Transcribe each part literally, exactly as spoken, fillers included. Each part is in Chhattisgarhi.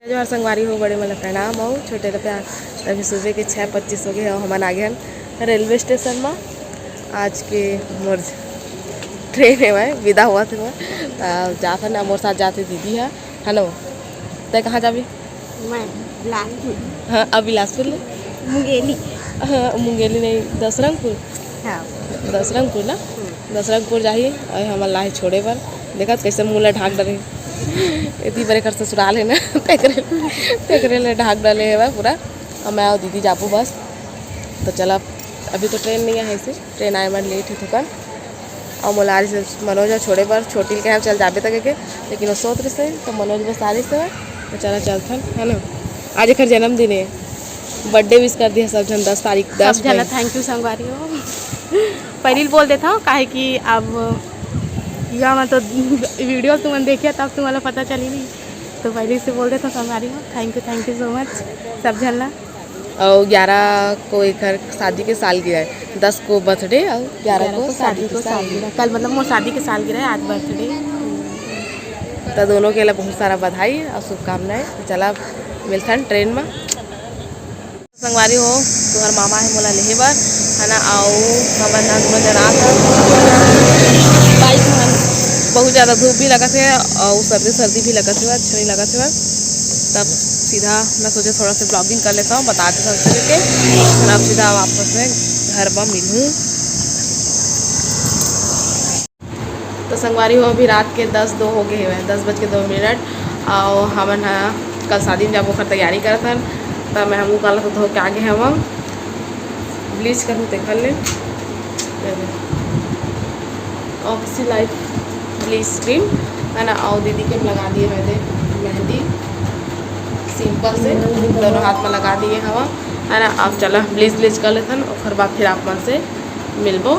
जोहार संगवारी हो, बड़े मन ला प्रणाम अउ छोटे ला प्यार। अभी सुबह के छः पच्चीस हो गए हे अउ हमन आ गए हन रेलवे स्टेशन म। आज के मोर ट्रेन हे भाई, विदा होवत हे मैं। त जात हन, मोर साथ जात हे दीदी ह, है ना? तै कहाँ जाबे? मैं बिलासपुर। हाँ, अब बिलासपुर ले? मुंगेली। हाँ, मुंगेली नहीं, दसरंगपुर। हाँ। दसरंगपुर ना? हम्म। दसरंगपुर जाही अउ हमन ला हे छोड़े बर। देखत कैसे मुंह ला ढाक डरे। एती बर एकर ससुराल हे ना, तेकरे, तेकरे ले ढाक डले हे पूरा। अउ मैं अउ दीदी जाबो बस। तो चला, अभी तो ट्रेन नहीं आहे से, ट्रेन आए बर लेट हे थोकन। अउ मोला आरिस हे मनोज ला छोड़े बर, छोटी ल कहे चल जाबे त कहिके, लेकिन वो सोत रहिस हे, तो मनोज बस आरिस हे, तो चला चलथन, है ना? आज एकर जन्मदिन हे, birthday wish कर दिया सब झन, दस तारीख, दस सब झन ला मई। Thank you संगवारी हो। पहली बोल देता हूँ, काहे कि अब या मैं तो video तुमन देखिया तब तुम्हारा पता चली नहीं, तो पहले से बोल देता हूँ संगवारी हो, thank you, thank you so much सब झन ला। अउ ग्यारह को एकर शादी के सालगिरह हे, दस को birthday अउ ग्यारह को शादी के सालगिरह। कल मतलब मोर शादी के सालगिरह हे, आज birthday। त दोनों के ला बहुत सारा बधाई अउ शुभकामनाएं। त चला मिलथन ट्रेन म। संगवारी हो, तुहर मामा हे मोला लेहे बर, है ना? अउ हमन ह दोनों जन आत हन। बाइक म बहुत ज़्यादा धूप भी लगत हे अउ सर्दी, सर्दी भी लगत हे, अच्छा नहीं लगत हे। तब सीधा मैं सोचे थोड़ा सा vlogging कर लेता हूँ, बता देता हूँ चल के। फिर अब सीधा वापस में घर पर मिलूँ। तो संगवारी हो, अभी रात के दस दो हो गए हवय, दस बज के दो मिनट। अउ हमन ह कल शादी में जाबो, ओकर तैयारी करत हन। त मैं हमू काला तो धो के आगे हवं, ब्लीच करहूँ तेखर ले। ऑक्सी लाइफ ब्लीच क्रीम है ना, अउ दीदी के लगा दिए हवय दे मेहंदी, सिंपल से दोनों हाथ में लगा दिए हवं, है ना। अब चला ब्लीच ब्लीच कर लेथन, ओकर बाद फिर आप मन से मिलबो।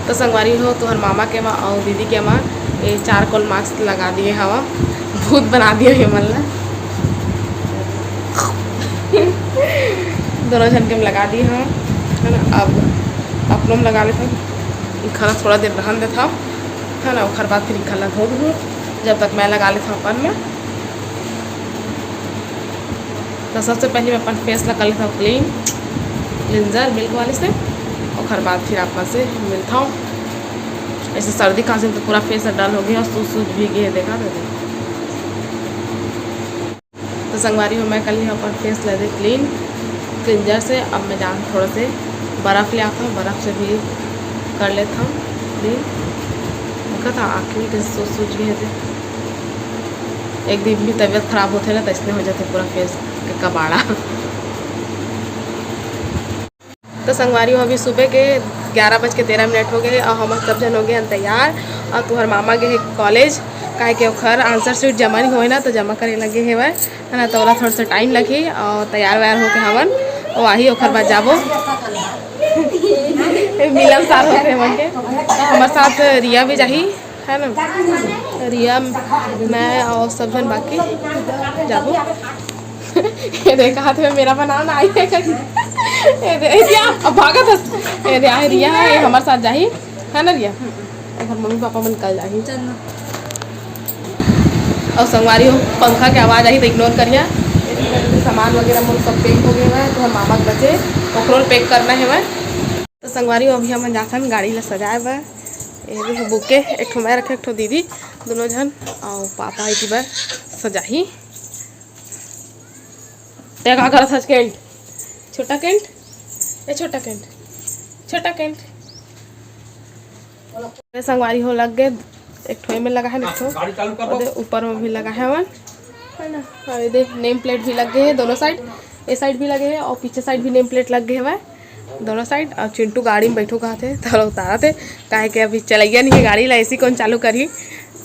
तो संगवारी हो, तुहर मामा के मा अउ दीदी के मा ये चारकोल मास्क लगा दिए हवं, भूत बना दिए हे मन ला। दोनों झन के हम लगा दिए हवं, है ना। अब अपनो में लगा लेथन, इखला थोड़ा देर रहन देथव, है ना, ओखर बाद फिर इखला धो दूँ, जब तक मैं लगा लेथव अपन में। तो सबसे पहले मैं अपन फेस ला कर लेथव क्लीन, क्लींजर मिल्क वाले से, ओखर बाद फिर आप मन से मिलथव। ऐसे सर्दी खांसी में तो पूरा फेस डल हो गया, सूज सूज भी गए, देखा था। तो संगवारी हो, मैं कर ली अपन फेस ला दे क्लीन क्लींजर से। अब मैं जान थोड़ा से बर्फ ले आता हूँ, बर्फ से भी कर लेता हूँ क्लीन। देखा था आँखें के सूज सूज गए थे, एक दिन भी तबीयत खराब होथे ना, तो इसने हो जाते पूरा फेस के कबाड़ा। तो संगवारी हो, अभी सुबह के ग्यारह बज के तेरह मिनट हो गए अउ हमन सब झन हो गए हन तैयार। अउ तुहर मामा गे हे कॉलेज, काहे के ओखर आंसर शीट जमा नहीं होए ना, तो जमा करे लगे हेवय, है ना। तो ओला थोड़ा सा टाइम लगही अउ तैयार वैयार होके हमन वो आही, ओखर बाद जाबो। मिलन सार होके हमन के, तो हमर साथ रिया भी जाही। है ना, रिया, मैं अउ सब झन बाकी जाबो। ये देख, हाथ में मेरा बनाना आई है कहीं। ये दे, ये क्या? अब भागत हस। ये दे, आहे रिया, ये हमर साथ जाही, है ना रिया? अउ मम्मी पापा मन कल जाही। अउ संगवारी हो, पंखा के आवाज़ आही तो इग्नोर करिया। सामान वगैरह मोर सब पैक हो गए हवय, तो हम मामा के बचे ओकरो पैक करना हेवय। तो संगवारी हो, अभी हमन जाथन गाड़ी ला सजाए बर। ये दे बुके, एक ठो मैं रखे, एक ठो दीदी, दोनों झन, अउ पापा एती बर सजाही। ते का करत हस केंट? छोटा केंट, ए छोटा केंट, छोटा केंट। ये संगवारी हो लग गए, एक ठो एमे लगा है, एक ठो गाड़ी चालू कर दो। ओदे ऊपर में भी लगा है वन, है ना। और ये दे नेम प्लेट भी लग गए है दोनों साइड, ये साइड भी लगे है और पीछे साइड भी नेम प्लेट लग गए है। दोनों साइड। और चिंटू गाड़ी में बैठो कहा थे, तो उतारा थे, काहे के अभी चलैया नहीं है गाड़ी ला, एसी कौन चालू करी,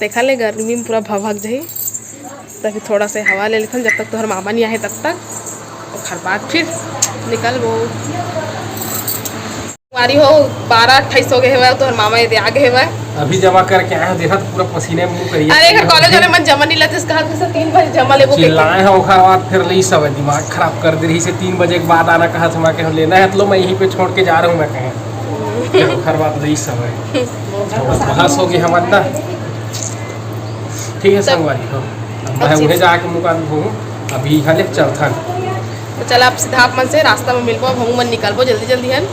देखा ले गर्मी में पूरा भभक जाही। तो अभी थोड़ा से हवा ले लेथन, जब तक तोहर मामा नहीं आए तब तक, ओखर बाद फिर निकलबो। संगवारी हो, बारह अट्ठाईस हो गए हवय, तोहर मामा ये दे आ गए हवय। अभी जमा करके आए हो, देखा तो पूरा पसीने में मुंह करिया। अरे, एकर कॉलेज वाले मन जमा नहीं लेते, इसका हाथ में से तीन बजे जमा लेबो कहिके। चिल्लाए हैं, ओखर बाद फिर लई सब दिमाग खराब कर दे रही से, तीन बजे के बाद आना कहा था, मैं कहा लेना है तो लो, मैं यहीं पे छोड़ के जा रहा हूँ, मैं कहे। फिर ओखर बाद लई सब है। बहस हो गई हमार ना। ठीक है, संगवारी हो। मैं उहे जाके मुँह कान धोहूँ, अभी इहाँ ले चलथन। तो चला, अब सीधा आप मन से रास्ता में मिलबो। अब हमू मन निकलबो जल्दी जल्दी हन।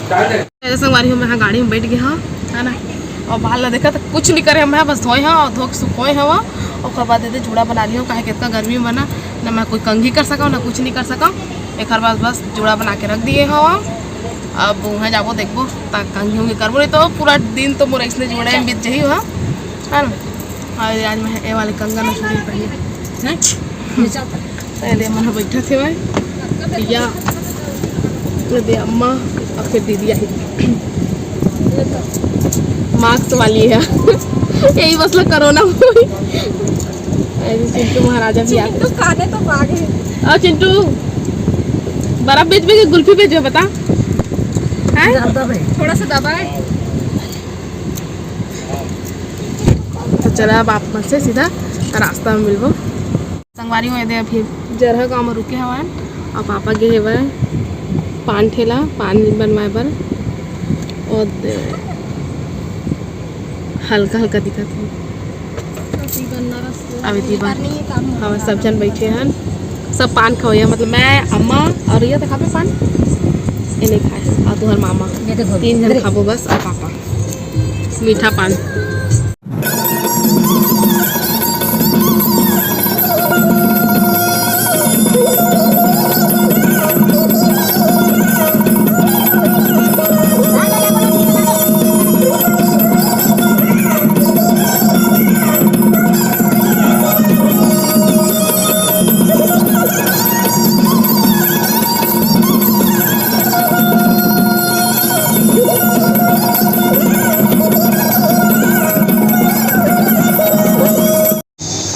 तेरे संगवारी हो, मैं हाँ गाड़ी में बैठ गए हाँ, है ना। और बाहर ला देखा तो कुछ नहीं करे, मैं बस धोए हाँ और धो के सुखोए हवा। ओकर बाद एदे जूड़ा बना लियो, काहे कि इतना गर्मी में ना, ना मैं कोई कंघी कर सका, ना कुछ नहीं कर सका। एक बार बस जूड़ा बना के रख दिए हवा। अब उहाँ जाबो, देखबो, ता कंघी उंघी करबो, नहीं तो पूरा दिन तो मोर इसने जूड़ा में बीत जाही, हाँ, है ना। और आज मैं ये वाले कंगन और चूड़ी पहनी, हैं? पहले मन बैठा थे भाई, भैया, ये दे अम्मा और फिर दीदी आई। मास्क वाली है। यही बस लोग कोरोना में। अरे चिंटू महाराजा भी आ गए। चिंटू खाने तो पा गए। और चिंटू, बर्फ बेचबे कि गुल्फी बेचबे, बता। हैं? ज्यादा भाई। थोड़ा सा दबा है। तो चला, अब आप मन से सीधा रास्ता में मिलबो। संगवारी हो, एदे अभी जरहा गांव में रुके हवन और पापा गे हवय पान ठेला, पान बनवाए बर। और दे-, हल्का हल्का दिखत हे। अभी दीवार, हाँ, सब झन बैठे हन, सब पान खवैया, मतलब मैं, अम्मा और ये तो खाबे पान, ये नहीं खाए, और तुहर मामा, ये देखो, तीन झन इधर। खाबो बस, और पापा मीठा पान।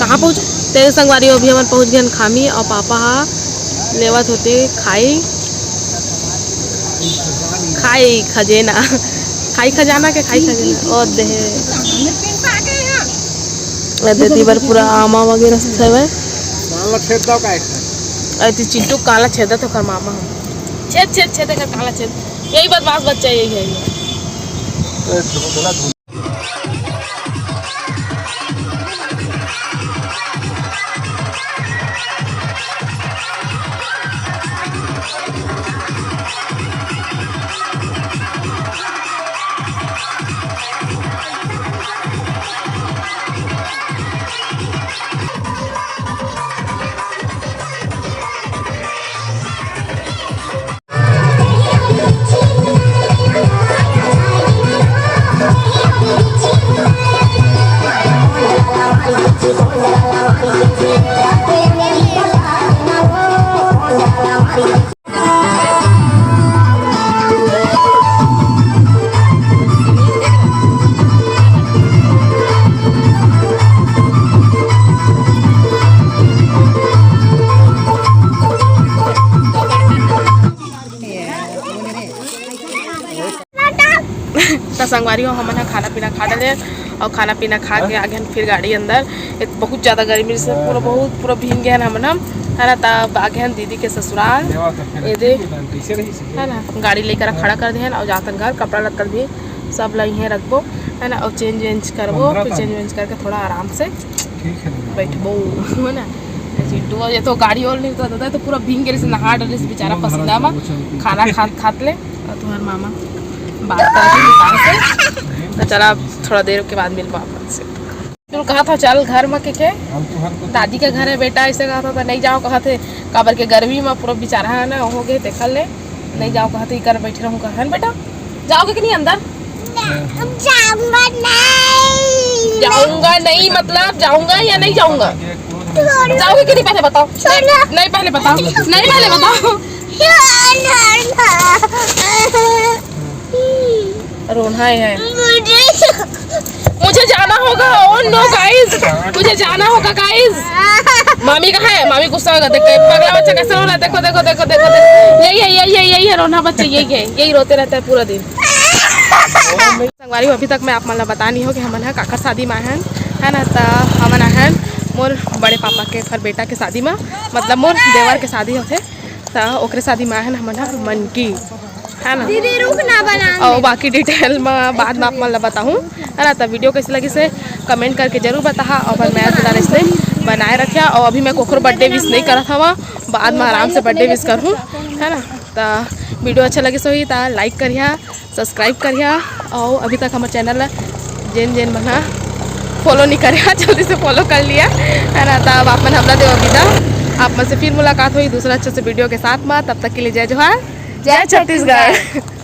कहाँ पहुँच, तेरे संगवारी हो, अभी हमन पहुँच गए हन खामी, और पापा हा लेवत होते खाई, खाई खजेना, खाई खजाना के खाई खजेना, और देहे। ए, देती बर पूरा आमा वगैरह सब हवय। काला छेद दाव का एक ठन। ए, ती चिंटू काला छेदत ओकर मामा ह। छेद, छेद, छेद, एकर काला छेद। यही बदमाश बच्चा, यही है ये। ए, धुला, धुला। त संगवारी हो, हमन ह खाना पीना खा डरे और खाना पीना खा के आ गेन फिर गाड़ी अंदर। एक बहुत ज़्यादा गर्मी से पूरा, बहुत पूरा भींग गए हमन ह, है ना। तब आ गेन दीदी के ससुराल, ये दे, है ना, गाड़ी लेकर खड़ा कर देन और जातन घर। कपड़ा लत्ता भी सब ला इहें रखबो, है ना, और चेंज वेंज करबो, फिर चेंज वेंज करके थोड़ा आराम से ठीक है, बैठबो, है ना। चिंटू, ये तो गाड़ी और नहीं तो दादा तो पूरा भींग गए, नहा डरे बेचारा पसीना में। खाना खात खात ले, और तुम्हारे मामा बात करत हे दुकान से। तो चला, अब थोड़ा देर के बाद मिलबो आप मन से। तू कहा था चल घर में के, के? दादी का घर है बेटा, ऐसे कहा था, तो नहीं जाओ कहा थे, काबर के गर्मी में पूरा बेचारा है ना, हो गए, देख ले, नहीं जाओ कहा थे, इकर बैठे रहूँ कहा, है ना बेटा? जाओगे कि नहीं अंदर? हम जाऊंगा नहीं। जाऊंगा नहीं मतलब जाऊंगा या नहीं जाऊंगा? छोड़ो। जाओगे कि नहीं, पहले बताओ। छोड़ो। नहीं, पहले बताओ। नहीं, पहले बताओ। छोड़ो। रोना है। मुझे मुझे जाना होगा। Oh no guys, मुझे जाना होगा guys। मामी कहाँ है? मामी गुस्सा होगा। देख, पगला बच्चा कैसे रो रहा है। देखो, देखो, देखो, देखो, देखो। यही है, यही है, यही है रोना बच्चा, यही है, यही रोते रहता है पूरा दिन। संगवारी हो, अभी तक मैं आप मन ला बता नहीं हो कि हमन ह काकर शादी में आए हन, है ना। त हमन आए हन मोर बड़े पापा के, ओकर बेटा के शादी में, मतलब मोर देवर के शादी होथे, त ओकरे शादी में आए हन हमन ह मनकी। है ना। दीदी रुक ना बना। और बाकी डिटेल में बाद में आप मन ला बताहूँ, है ना। तो वीडियो कैसे लगिस हे कमेंट करके जरूर बताहा, और अपन मया दुलार ऐसने बनाए रखिया। और अभी मैं कोखरो बर्थडे विश नहीं करत हवा, बाद में आराम से बर्थडे विश करूँ, है ना। तो वीडियो अच्छा लगिस होही तो लाइक करिहा, सब्सक्राइब करिहा, और अभी तक हमर चैनल ला जेन जेन मन हा फॉलो नहीं करे हा, जल्दी से फॉलो कर लिया, है ना। तो अब आप मन हमला देवा विदा, आप मन से फिर मुलाकात होही दूसरा अच्छे से वीडियो के साथ में। तब तक के लिए जय जोहार, जय छत्तीसगढ़।